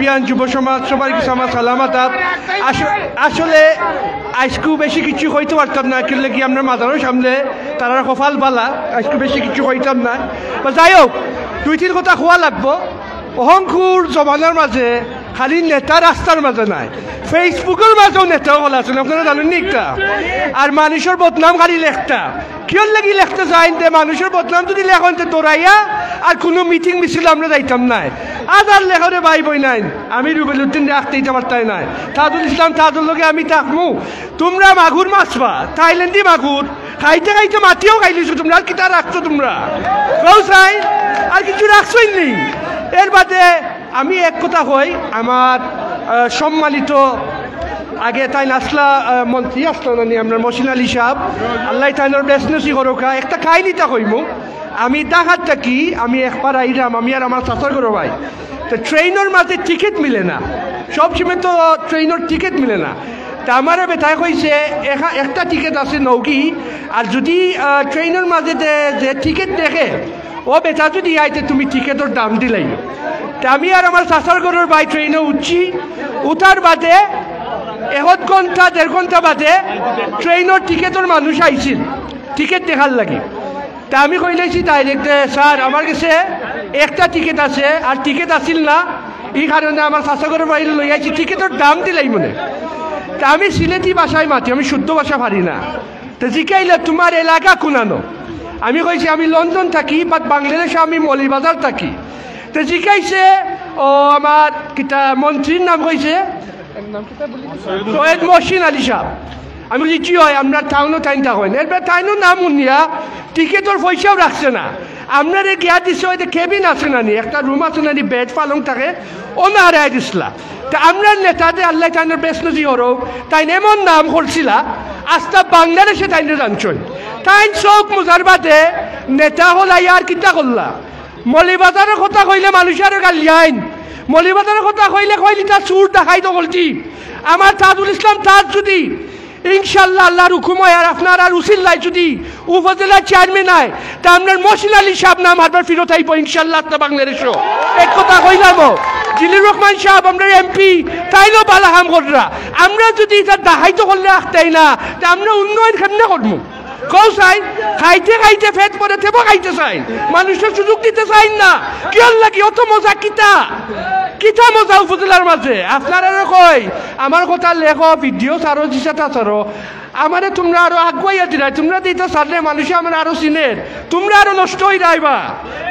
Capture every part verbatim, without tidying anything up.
ইয়ান যুব সমাজ সবার কাছে আমার সালাম আদাব। আস-, আসলে আইজকু বেশি কিছু কইতে পারতাম না, কিল্লাগি আমরার মাজারর সামনে তারার কপাল বালা, আইজকু বেশি কিছু কইতাম না। বা যাই হোক, দুই তিন কথা কওয়া লাগবো। অহংকুর জমানার মাঝে খালি নেতা রাস্তার মাঝে নায়, Facebook-অর মাঝেও নেতা অকল আছইন, আপনারা জানইন নি ইটা? আর মানুষর বদনাম খালি লেখতা। কিয়র লাগি লেখতা চাইন তে, মানুষর বদনাম যদি লেখইন তে ডরাইয়া আর কুনু meeting মিছিল আমরা যাইতাম নায়। আজ আর লেখো রে ভাই বইনাইন, আমি রুবেল উদ্দিন রাখতে দিতা পারতায় নায়। তাজুল ইসলাম তাজুর লগে আমি থাকমু। তুমরা মাগুর মাছবা, থাইল্যান্ডি মাগুর, খাইতে খাইতে মাটিও খাইলিছো তুমরা, আর কিতা রাখছো তুমরা? কও চাই, আর কিছু রাখছইন নি? এর বাদে আমি এক কথা কই, আমার, আহ, সম্মানিত আগে তাইন আছলা, আহ, মন্ত্রী আছলা নানি, আমরার মহসিন আলী সাব, আল্লায় তাইনর বেহেস্ত নসিব করউক্কা। একটা কাহিনীটা কইমু। আমি ঢাকাত থাকি, আমি একবার আইরাম, আমি আর আমার চাচার ঘরর ভাই। তো ট্রেনর মাঝে টিকিট মিলে না, সব সময় তো ট্রেনর টিকিট মিলে না। তা আমারে বেটায় কইছে, এখা-, একটা টিকিট আছে নওগি, আর যদি, আহ, ট্রেনর মাঝে যে, যে টিকিট দেখে, ও বেটা যদি আয় তে তুমি টিকিটর দাম দিলাইও। তে আমি আর আমার চাচার ঘরর ভাই ট্রেনো উঠছি, উঠার বাদে এক ঘন্টা, দেড় ঘন্টা বাদে ট্রেনর টিকিটর মানুষ আইছিল টিকিট দেখার লাগি। তে আমি কইলাইছি direct, "স্যার, আমার গেছে একটা টিকিট আছে, আর টিকিট আছিল না, ই কারণে আমার চাচার ঘরর ভাইরে লই আইছি, টিকিটর দাম দিলাইমুনে।" তে আমি সিলেটি ভাষায় মাতি, আমি শুদ্ধ ভাষা পারি না। তে জিকাইলা, "তুমার এলাকা কুনানো?" আমি কইছি, "আমি লন্ডন থাকি, but বাংলাদেশো আমি মৌলভীবাজার থাকি।" তে জিকাইছে, ও আমার কিতা মন্ত্রীর নাম কইছে, সৈয়দ মহসিন আলী সাব। আমি কইছি, "জি অয়, আমরার টাউনো তাইন থাকইন।" এরপরে তাইনর নাম হুনিয়া টিকিটর পয়সাও রাখছে না। আমরারে গিয়া দিছে, ওই যে cabin আছে নানি, একটা room আছে নানি, bed পালং থাকে, অনো হারাই দিছলা। তে আমরার নেতা যে আল্লায় তাইনর বেহেস্ত নসিব করউক, তাইন এমন নাম করছিলা, আস্তা বাংলাদেশে তাইনরে জানছইন। তাইন চউখ মুজার বাদে নেতা অকল আইয়া আর কিতা করলা? মৌলভীবাজারর কথা কইলে মানুষে আরো গালিয়াইন, মৌলভীবাজারর কথা কইলে কইন ইতা চুর ডাকাইত অকলটি। আমার তাজুল ইসলাম তাজ যদি ইনশাআল্লাহ আল্লার হুকুম অয় আর আপনারার উছিলায় যদি উপজেলা চেয়ারম্যান অয়, তে আমরার মহসিন আলী সাব নাম আরবার ফিরত আইবো ইনশাআল্লাহ, আস্তা বাংলাদেশো। এক কথা কইলাম, জিলুর রহমান সাব আমরার এমপি, তাইনও বালা কাম কররা। আমরা যদি ইতা ডাকাইত অকলরে রাখতাম না, তে আমরা উন্নয়ন কেমনে করমু? কও চাই, খাইতে খাইতে পেট ভরে তেবো খাইতে চাইন, মানুষরে সুযোগ দিতে চাইন না। কিয়র লাগি? অত মজা কিতা? কিতা মজা উপজেলার মাঝে? আপনারারে কই, আমার কথা লেখো, video ছাড়ো, যেতা ছাড়ো। আমারে তুমরা আরো আগুয়াইয়া দিরায়, তুমরা যে ইতা ছাড়লে মানুষে আমারে আরো চিনের, তুমরা আরো নষ্ট অইরায় বা,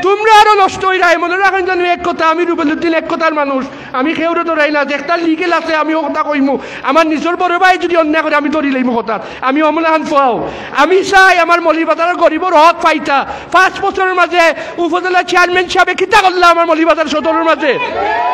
তুমরা আরো নষ্ট অইরায়। মনো রাখইন যেন এক কথা, আমি রুবেল উদ্দিন এক কথার মানুষ, আমি কেউরে ডরাই না, যেতা legal আছে আমি অউ কথা কইমু। আমার নিজর বড় ভাই যদি অন্যায় করে আমি ধরিলাইমু কথা, আমি অমলাহান পাও। আমি চাই আমার মৌলভীবাজারর গরিবর হক পাইতা। পাঁচ বছরর মাঝে উপজেলা চেয়ারম্যান হিসাবে কিতা করলা আমার মৌলভীবাজার সদরর মাঝে?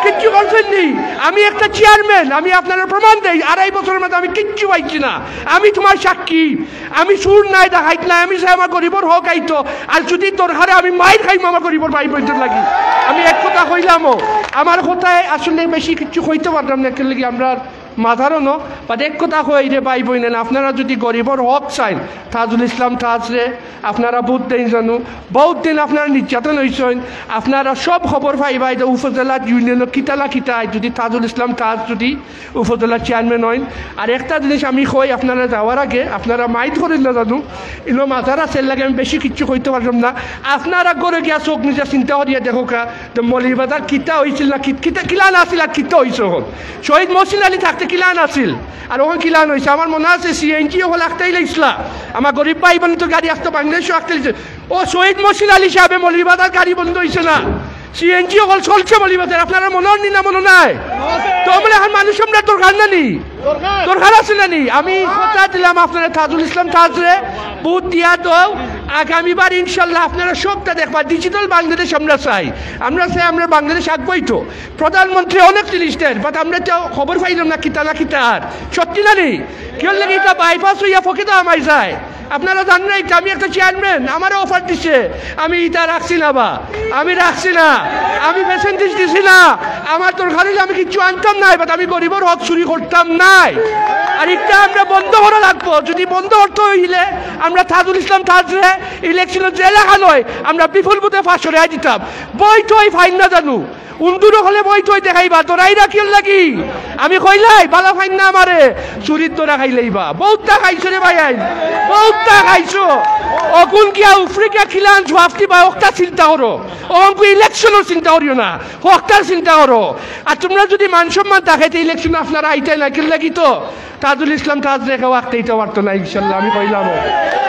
কিচ্ছু করছইন নি। আমি একটা চেয়ারম্যান, আমি আপনারারে প্রমাণ দেই, আড়াই বছরর মাঝে আমি কিচ্ছু পাইছি না। আমি তুমার সাক্ষী। আমি চুর নায়, ডাকাইত নায়, আমি চাই আমার গরিবর হক আইতো। আর যদি দরকার অয় আমি মাইর খাইমু আমার গরিবর ভাই বইনর লাগি। আমি এক কথা কইলামও, আমার কথায় আসলে বেশি কিচ্ছু কইতে পারলাম না, এর লাগি আমরার মাথারও ন, but এক কথা কই রে ভাই বইন, আপনারা যদি গরিবর হক চাইন, তাজুল ইসলাম তাজরে আপনারা ভোট দেইন জানু, বহুত দিন আপনারা নির্যাতন অইছইন, আপনারা সব খবর পাইবা, ইটা উপজেলাত ইউনিয়নো কিতা না কিতা, যদি তাজুল ইসলাম তাজ যদি উপজেলার চেয়ারম্যান অইন। আর একটা জিনিস আমি কই, আপনারা যাওয়ার আগে আপনারা mind করিন না জানু, ইনো মাজার আছে, এর লাগি আমি বেশি কিচ্ছু কইতে পারলাম না। আপনারা ঘরো গিয়া চউখ নিজে চিন্তা করিয়া দেখউক্কা, তো মৌলভীবাজার কিতা অইছিল না, কি-, কিতা, কিলান আছিল আর কিতা অইছে অখন? শহীদ মহসিন আলী থাকতে কিলান আছিল, আর অখন কিলান অইছে? আমার মনো আছে সিএনজি অকল আখতাইলাইছলা, আমার গরিব ভাই বইনর গাড়ি আখতা বাংলাদেশো আখতাইলাইছে। ও শহীদ মহসিন আলী সাবে মৌলভীবাজার গাড়ি বন্ধ অইছে না, সিএনজি অকল চলছে মৌলভীবাজার। আপনারার মনো নি না মনো নাই? তো অমলাহান মানুষ আমরার দরকার না নি? দরকার আছে না নি? আমি কথা দিলাম আপনারা তাজুল ইসলাম তাজরে ভোট দিয়া দেও। আগামীবার ইনশাআল্লাহ আপনারা সবটা দেখবা। Digital বাংলাদেশ আমরা চাই, আমরা চাই আমরা বাংলাদেশ আগুয়াইতো। প্রধানমন্ত্রী অনেক জিনিস দেন, but আমরা তো খবর পাইলাম না কিতা না কিতা। আর সত্যি না নি? কিয়র লাগি ইটা বাইপাস অইয়া ফকিরগাঁও হামাই যায়? আপনারা জানইন না, ইটা আমি একটা চেয়ারম্যান, আমারে offer দিছে, আমি ইটা রাখছি না বা, আমি রাখছি না, আমি percentage দিছি না। আমার দরকার অইলে আমি কিচ্ছু আনতাম নায়, but আমি গরিবর হক চুরি করতাম নায়। আর ইটা আমরা বন্ধ করা লাগবো। যদি বন্ধ করতে অইলে আমরা তাজুল ইসলাম তাজরে ইলেকশনো যে লেখা নয়, আমরা বিপুল ভোটে ফাঁসরে আই দিতাম। বই টই ফাইন না জানু, উন্দুর হলে বই টই দেখাইবা, তোরাই রাখিল লাগি। আমি কইলাই, বালা ফাইন না আমারে, চুরির দোরা খাইলাইবা। বউতটা খাইছো রে ভাই, আইন বউতটা খাইছো। অগুন গিয়া উফরে গিয়া খিলান জবাব দিবা, অকটা চিন্তা করো। অঙ্কু ইলেকশনর চিন্তা করিও না, অকটার চিন্তা করো। আর তোমরা যদি মান সম্মান থাকে, তো ইলেকশন আপনারা আইতায় না, কিল লাগি তো তাজুল ইসলাম তাজ রেখে ওয়াক্তে ইটা পারতো না, ইনশাল্লাহ। আমি কইলাম,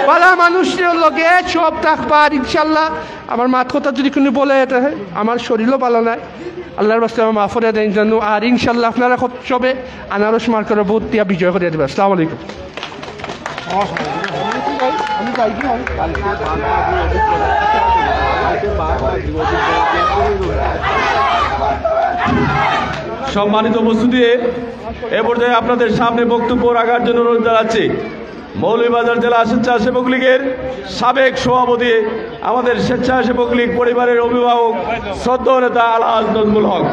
বালা মানুষের লগে সব থাকবার, ইনশাল্লাহ। আমার মাত কথা যদি কোনো বলে, এটা হয়, আমার শরীরও ভালো নাই, আল্লাহর বাস্তে আমার মাফ করে দেন জানো। আর ইনশাল্লাহ আপনারা খুব সবে আনারস মার্কারে ভোট দিয়া বিজয় করে দেবে। আসসালামু আলাইকুম। সম্মানিত উপস্থিতি, এ পর্যায়ে আপনাদের সামনে বক্তব্য রাখার জন্য অনুরোধ জানাচ্ছি মৌলভীবাজার জেলা স্বেচ্ছাসেবক লীগের সাবেক সভাপতি, আমাদের স্বেচ্ছাসেবক লীগ পরিবারের অভিভাবক, শ্রদ্ধেয় নেতা আলহাজ নজমুল হক।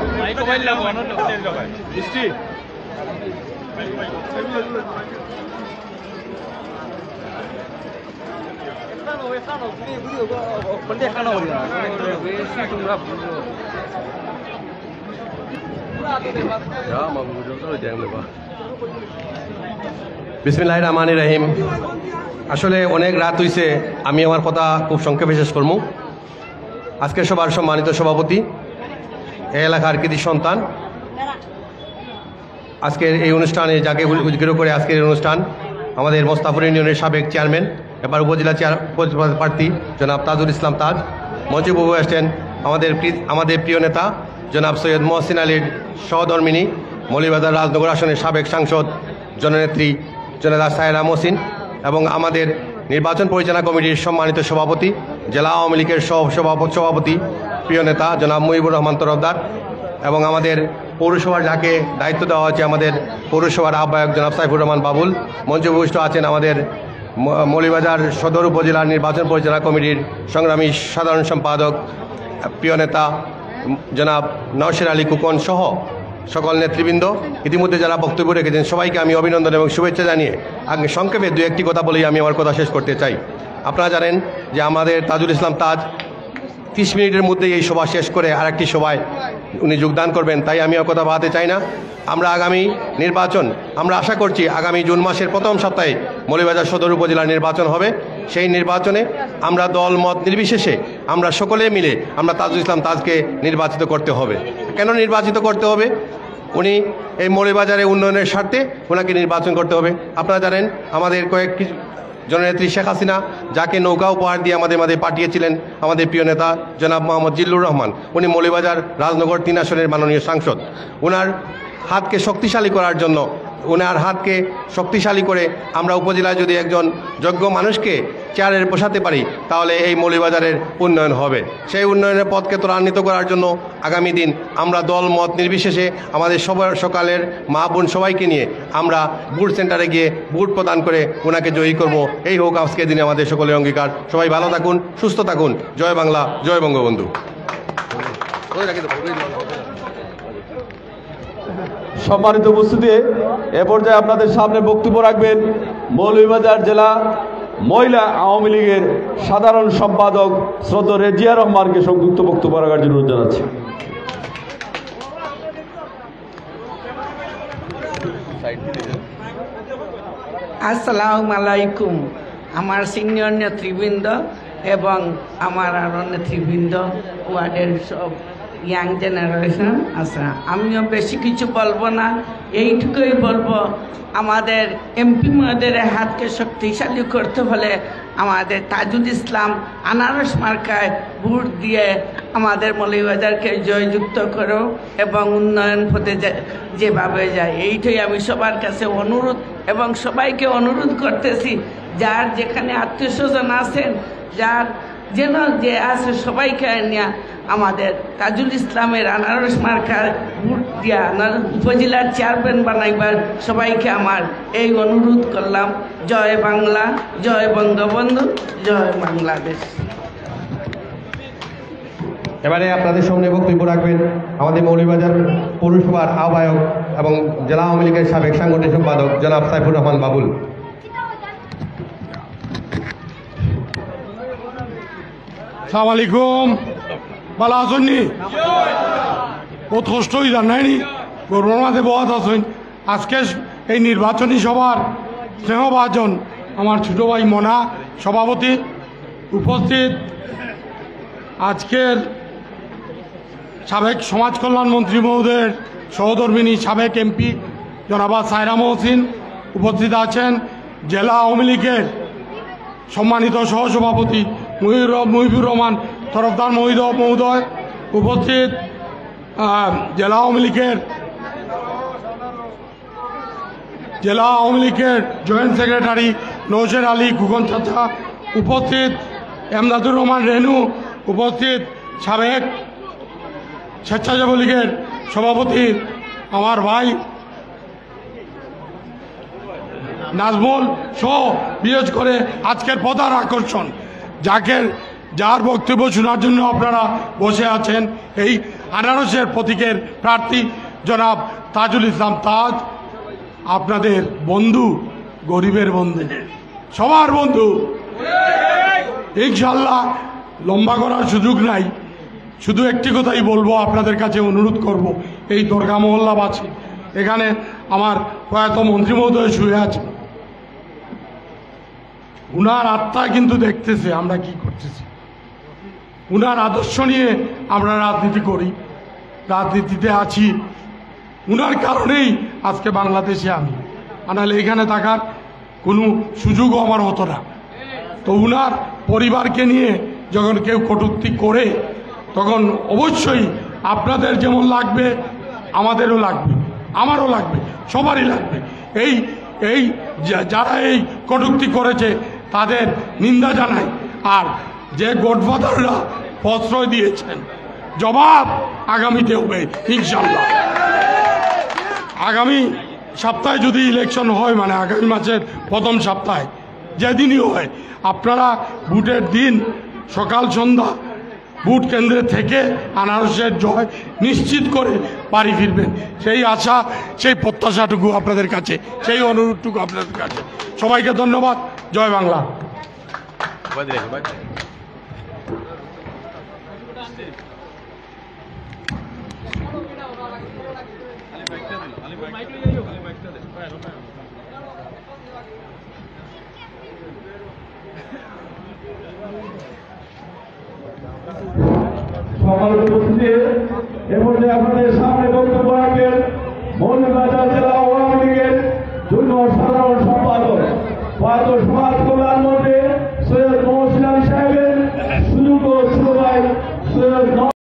বিসমিল্লাহির রহমানির রহিম। আসলে অনেক রাত হইছে, আমি আমার কথা খুব সংক্ষেপে শেষ করমু। আজকের সভার সম্মানিত সভাপতি, এই এলাকার কৃতি সন্তান, আজকের এই অনুষ্ঠানে যাকে উল-, উদ্গিরো করে আজকের এই অনুষ্ঠান, আমাদের মোস্তাফর ইউনিয়নের সাবেক চেয়ারম্যান, এবার উপজেলা চেয়ার-, উপজেলা প্রার্থী জনাব তাজুল ইসলাম তাজ, মঞ্চে উপবিষ্ট আছেন আমাদের প্রি-, আমাদের প্রিয় নেতা জনাব সৈয়দ মহসিন আলীর সহধর্মিনী, মৌলভীবাজার রাজনগর আসনের সাবেক সাংসদ জননেত্রী জনাব সায়রা মহসিন এবং আমাদের নির্বাচন পরিচালনা কমিটির সম্মানিত সভাপতি, জেলা আওয়ামী লীগের সহ সভাপ-, সভাপতি, প্রিয় নেতা জনাব মুহিবুর রহমান তরফদার এবং আমাদের পৌরসভার যাকে দায়িত্ব দেওয়া হয়েছে, আমাদের পৌরসভার আহ্বায়ক জনাব সাইফুর রহমান বাবুল, মঞ্চে উপবিষ্ট আছেন আমাদের ম-, মৌলভীবাজার সদর উপজেলার নির্বাচন পরিচালনা কমিটির সংগ্রামী সাধারণ সম্পাদক, প্রিয় নেতা জনাব নওশের আলী কুকন সহ সকল নেতৃবৃন্দ, ইতিমধ্যে যারা বক্তব্য রেখেছেন, সবাইকে আমি অভিনন্দন এবং শুভেচ্ছা জানিয়ে আগে সংক্ষেপে দু একটি কথা বলেই আমি আমার কথা শেষ করতে চাই। আপনারা জানেন যে আমাদের তাজুল ইসলাম তাজ ত্রিশ মিনিটের মধ্যেই এই সভা শেষ করে আরেকটি সভায় উনি যোগদান করবেন, তাই আমি আর কথা বাড়াতে চাই না। আমরা আগামী নির্বাচন, আমরা আশা করছি আগামী জুন মাসের প্রথম সপ্তাহে মৌলভীবাজার সদর উপজেলার নির্বাচন হবে। সেই নির্বাচনে আমরা দল মত নির্বিশেষে আমরা সকলে মিলে আমরা তাজুল ইসলাম তাজকে নির্বাচিত করতে হবে। কেন নির্বাচিত করতে হবে? উনি এই মৌলভীবাজারে উন্নয়নের স্বার্থে ওনাকে নির্বাচন করতে হবে। আপনারা জানেন, আমাদের কয়েক কিছু জননেত্রী শেখ হাসিনা যাকে নৌকা উপহার দিয়ে আমাদের মাঝে পাঠিয়েছিলেন আমাদের প্রিয় নেতা জনাব মোহাম্মদ জিল্লুর রহমান, উনি মৌলভীবাজার রাজনগর তিন আসনের মাননীয় সাংসদ। ওনার হাতকে শক্তিশালী করার জন্য, ওনার হাতকে শক্তিশালী করে আমরা উপজেলায় যদি একজন যোগ্য মানুষকে চেয়ারে বসাতে পারি, তাহলে এই মৌলভীবাজারের উন্নয়ন হবে। সেই উন্নয়নের পথকে ত্বরান্বিত করার জন্য আগামী দিন আমরা দল মত নির্বিশেষে আমাদের সবার, সকালের মা বোন সবাইকে নিয়ে আমরা বুথ সেন্টারে গিয়ে ভোট প্রদান করে ওনাকে জয়ী করব। এই হোক আজকের দিনে আমাদের সকলের অঙ্গীকার। সবাই ভালো থাকুন, সুস্থ থাকুন। জয় বাংলা, জয় বঙ্গবন্ধু। সম্মানিত উপস্থিতি, এ পর্যায়ে আপনাদের সামনে বক্তব্য রাখবেন মৌলভীবাজার জেলা মহিলা আওয়ামী লীগের সাধারণ সম্পাদক শ্রদ্ধা রেজিয়া রহমানকে সংক্ষিপ্ত বক্তব্য রাখার জন্য অনুরোধ জানাচ্ছি। আসসালামু আলাইকুম। আমার সিনিয়র নেতৃবৃন্দ এবং আমার আরো নেতৃবৃন্দ, ওয়ার্ডের সব ইয়াং জেনারেশন আছে, আমিও বেশি কিছু বলবো না, এইটুকুই বলবো, আমাদের এমপি মহোদয়ের হাতকে শক্তিশালী করতে হলে আমাদের তাজুল ইসলাম আনারস মার্কায় ভোট দিয়ে আমাদের মৌলভীবাজারকে জয়যুক্ত করো এবং উন্নয়ন পথে যে-, যেভাবে যায়, এইটাই আমি সবার কাছে অনুরোধ এবং সবাইকে অনুরোধ করতেছি, যার যেখানে আত্মীয় স্বজন আছেন, যার যেন যে আছে সবাইকে নিয়ে আমাদের তাজুল ইসলামের আনারস মার্কার ভোট দিয়া আনারস উপজেলার চেয়ারম্যান বানাইবার সবাইকে আমার এই অনুরোধ করলাম। জয় বাংলা, জয় বঙ্গবন্ধু, জয় বাংলাদেশ। এবারে আপনাদের সামনে বক্তব্য রাখবেন আমাদের মৌলভীবাজার পৌরসভার আহ্বায়ক এবং জেলা আওয়ামী লীগের সাবেক সাংগঠনিক সম্পাদক জনাব সাইফুর রহমান বাবুল। আসসালামু আলাইকুম। ভালা আছইন নি? বহুত কষ্ট অই যার নায় নি? গরমর মাঝে বওয়াত আছইন। আজকে এই নির্বাচনী সভার স্নেহভাজন আমার ছোট ভাই মনা সভাপতি, উপস্থিত আজকের সাবেক সমাজ কল্যাণ মন্ত্রী মহোদয়ের সহধর্মিনী সাবেক এমপি জনাবা সায়রা মহসিন, উপস্থিত আছেন জেলা আওয়ামী লীগের সম্মানিত সহসভাপতি মুহিউর-, মুহিবুর রহমান তরফদার মহোদয়, মহোদয়, উপস্থিত, আহ, জেলা আওয়ামী লীগের, জেলা আওয়ামী লীগের জয়েন্ট সেক্রেটারি নওশের আলী খুকন চাচা, উপস্থিত এমদাদুর রহমান রেনু, উপস্থিত সাবেক স্বেচ্ছাসেবক লীগের সভাপতি আমার ভাই নাজমুল সহ বিশেষ করে আজকের প্রধান আকর্ষণ, যাকে, যার বক্তব্য শোনার জন্য আপনারা বসে আছেন, এই আনারসের প্রতীকের প্রার্থী জনাব তাজুল ইসলাম তাজ, আপনাদের বন্ধু, গরিবের বন্ধু, সবার বন্ধু। ইনশাল্লাহ, লম্বা করার সুযোগ নাই, শুধু একটি কথাই বলবো, আপনাদের কাছে অনুরোধ করব, এই দরগা মহল্লাবাসী, এখানে আমার প্রয়াত মন্ত্রী মহোদয় শুয়ে আছে, উনার আত্মা কিন্তু দেখতেছে আমরা কি করতেছি। উনার আদর্শ নিয়ে আমরা রাজনীতি করি, রাজনীতিতে আছি। উনার কারণেই আজকে বাংলাদেশে আমি, আর নাহলে এখানে থাকার কোনো সুযোগও আমার হতো না। তো উনার পরিবারকে নিয়ে যখন কেউ কটূক্তি করে, তখন অবশ্যই আপনাদের যেমন লাগবে, আমাদেরও লাগবে, আমারও লাগবে, সবারই লাগবে। এই, এই যা-, যারা এই কটূক্তি করেছে, তাদের নিন্দা জানাই। আর যে গডফাদাররা প্রশ্রয় দিয়েছেন, জবাব আগামীতে হবে ইনশাল্লাহ। আগামী সপ্তাহে যদি ইলেকশন হয়, মানে আগামী মাসের প্রথম সপ্তাহে, যেদিনই হয়, আপনারা ভোটের দিন সকাল সন্ধ্যা ভোট কেন্দ্রে থেকে আনারসের জয় নিশ্চিত করে বাড়ি ফিরবেন, সেই আশা, সেই প্রত্যাশাটুকু আপনাদের কাছে, সেই অনুরোধটুকু আপনাদের কাছে। সবাইকে ধন্যবাদ। জয় বাংলা। সম্মানিত উপস্থিতি, এ পর্যায়ে আপনাদের সামনে বক্তব্য রাখবেন মৌলভীবাজার জেলা আওয়ামী লীগের যুগ্ম সাধারণ সম্পাদক প্রয়াত